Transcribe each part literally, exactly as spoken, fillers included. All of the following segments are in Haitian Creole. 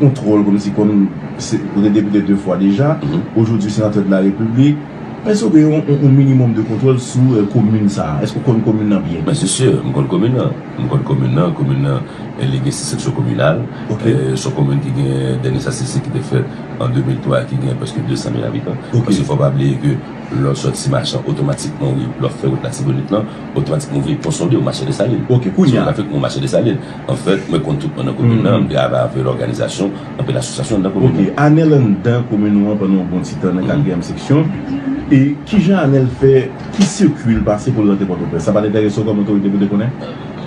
kontwòl kòmsi kòm se, ou te depite de fwa deja, ojodi senatè de la repiblik. Èske w gen yon, yon, yon minimòm de kontwòl sou, eh, komin sa a? Èske w konn komin nan byen? Men se si, m konn komin nan. M konn komin nan. Komin nan, eh, li gen sis seksyon kominal. Eh, se yon komin ki gen, dènye statistik ki te fèt an de mil twa, ki gen prèske de san mil abitan. Paske fò pa bliye ke lè w sòti Machan, otomatikman, wi, lè w fè wout Latibonit lan, otomatikman, ou vin Pon Sonde, ou mache Desalin. Ok, kounye a. Sa fè ke mwen mache Desalin. Anfèt, mwen konn tout moun nan komin nan, m travay avèk lòganizasyon, anpil asosyasyon nan komin nan. Ok, Anèl anndan komin ou an pandan yon bon ti tan nan katriyèm seksyon. E kijan Anèl fè, ki sirkwi l pase pou l rantre Pòtoprens? Sa pa t enterese w kòm otorite pou te konnen?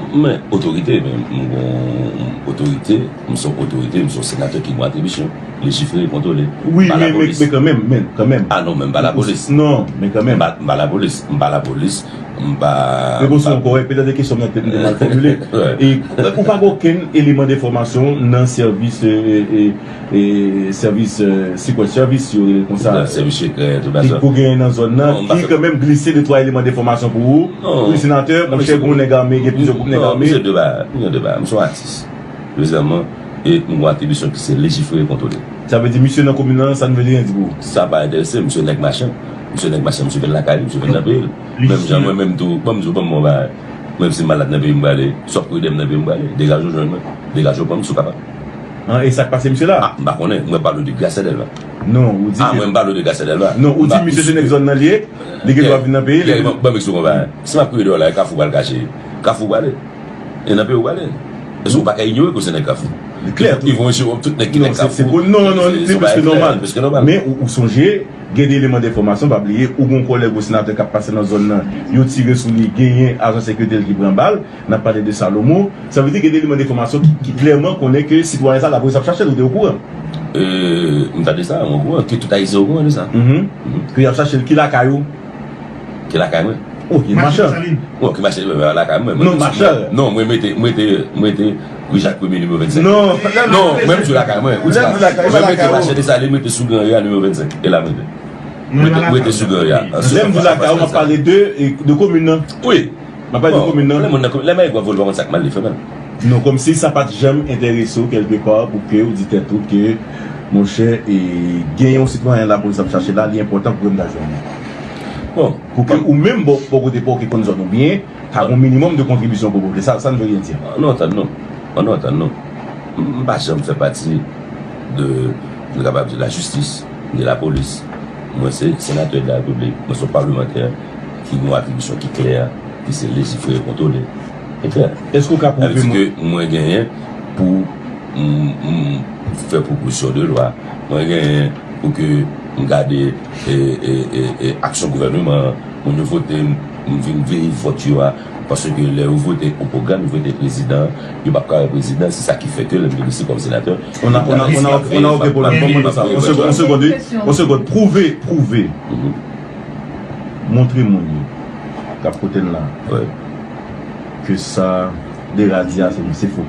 Men, otorite, men, m gon otorite, m se yon otorite, m se yon senatè ki gon atribisyon. Lejifere, kontwole. Wi, men, men kanmenm, men kanmenm. Ah non, men m pa lapolis. Non, men kanmenm. M pa, m pa lapolis, m pa lapolis, m pa. Men bon, se yon kòrèk, petèt kesyon mwen te, te mal fòmile. E ou pa gen okenn eleman de enfòmasyon nan sèvis, eh, eh, eh, sèvis, eh, Secret Service, yo rele l konsa. Sèvis sekrè, tout bagay. Ki pou genyen nan zòn nan, ki kanmenm glise de twa eleman de enfòmasyon pou ou. Wi, senatè, monchè, gon nèg ame, gen plizyè gwoup nèg ame. Non, misye de ba, misye de ba, misye yon atis. Prezidaman, e m gon atribisyon ki se lejifere, kontwole. Sa vle di misye nan komin nan, sa n vle di anyen di pou ou? Sa pa enterese m, misye nèg machan. Misye nèg machan, misye vin lakay li, misye vin nan peyi l. Menm jan mwen menm tou, ban m di w, ban m yon bagay. Menm si m malad nan peyi m prale, si w ap ede m nan peyi m prale, degaje w jwenn mwen. Degaje w pran m si w kapab. An, e sa k pase misye la? Ah, m pa konnen, mwen pale w de Gracia Delva. Non, ou di. Ah, mwen m pale w de Gracia Delva. Non, ou di misye se nèg zòn nan li ye, li gen dwa vin nan peyi li. Ban m eksplike w yon bagay. Si m ap ede w la, e Kafou pral kache. Kafou prale. E nan peyi w prale. Èske w pa ka inyore ke w se nèg Kafou? Li klè. Ils vont essayer tout nèg ki nèg Kafou. Non, non, non, li plis ke nòmal. Plis ke nòmal. Men ou, ou sonje, gen de eleman de enfòmasyon, pa bliye, ou gon kòlèg ou senatè k ap pase nan zòn nan, yo tire sou li, genyen ajan sekirite l ki pran bal, n ap pale de Salomo. Sa vle di gen de eleman de enfòmasyon ki, ki klèman konnen ke sitwayen sa, lapolis ap chache l, ou te okouran? Euh, m tande sa, m okouran, ke tout Ayisyen okouran de sa. Ke y ap chache l, ki lakay ou? Ki lakay mwen? Oh, ki mache Desalin. Bon, ki mache lakay mwen. Non, mache. Non, mwen mete, mwen te, mwen te Ri Jak Premye nimewo vennsenk. Non, non, mwen m di lakay mwen. Ou di lakay mwen, mete mache Desalin, mete sou Gran Ri a nimewo vennsenk. E la mwen te. Mwen te, mwen te sou Gran Ri a. Lè m di lakay ou, m ap pale de, de komin nan. Wi. M ap pale de komin nan. Lè moun nan komin, lè Mayik wè vòlè, pa konn sa k mal li fè mal. Non, kòmsi sa pa t janm enterese w kèlkepa pou ke w di tèt ou ke, monchè, e, gen yon sitwayen lapolis ap chache la, li enpòtan pou ke m ta jwenn li. Bon, pou ke ou menm bò, bò kote pa w ki konn zòn ou byen, ta gon minimòm de kontribisyon pou pote. Sa, sa n vle di. An nou antann nou. An nou antann nou. M, m pa janm fè pati de, nou kapab di, lajistis, de lapolis. Mwen se senatè de la repiblik. Mwen se yon palemantè ki gen yon atribisyon ki klè, ki se lejifere, kontwole. E klè. Èske w ka pwouve mwen? Sa vle di ke mwen genyen pou m, m fè pwopozisyon de lwa. Mwen genyen pou ke m gade, e, e, e, e, aksyon gouvèneman an. Moun yo vote m, m vin veye vòt yo a. Paske lè yo vote yon pwogram, yo vote prezidan, yo p ap ka wè prezidan, se sa ki fè ke lè m vin isi kòm senatè, on a, on a, on a, on a aucun problème. Bon, bon, sa. On seconde, on seconde, wi. On seconde. Pwouve, pwouve. Montre moun yo k ap koute n la ke sa Dera di a se, se fo.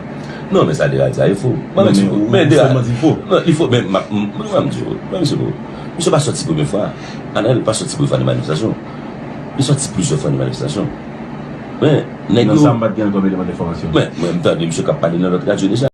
Non, men sa Dera di a e fo. Non, men, men ou sèlman di fo. Non, li fo, men m ap, m, m, m di w, men misye fo. Misye pa sòti premye fwa. Anèl pa sòti premye fwa nan manifestasyon. Li sòti plizyè fwa nan manifestasyon. Men, nèg yo. Nan sa m pa t gen kòm eleman de enfòmasyon. Men, mwen, m tande misye k ap pale nan lòt radyo deja.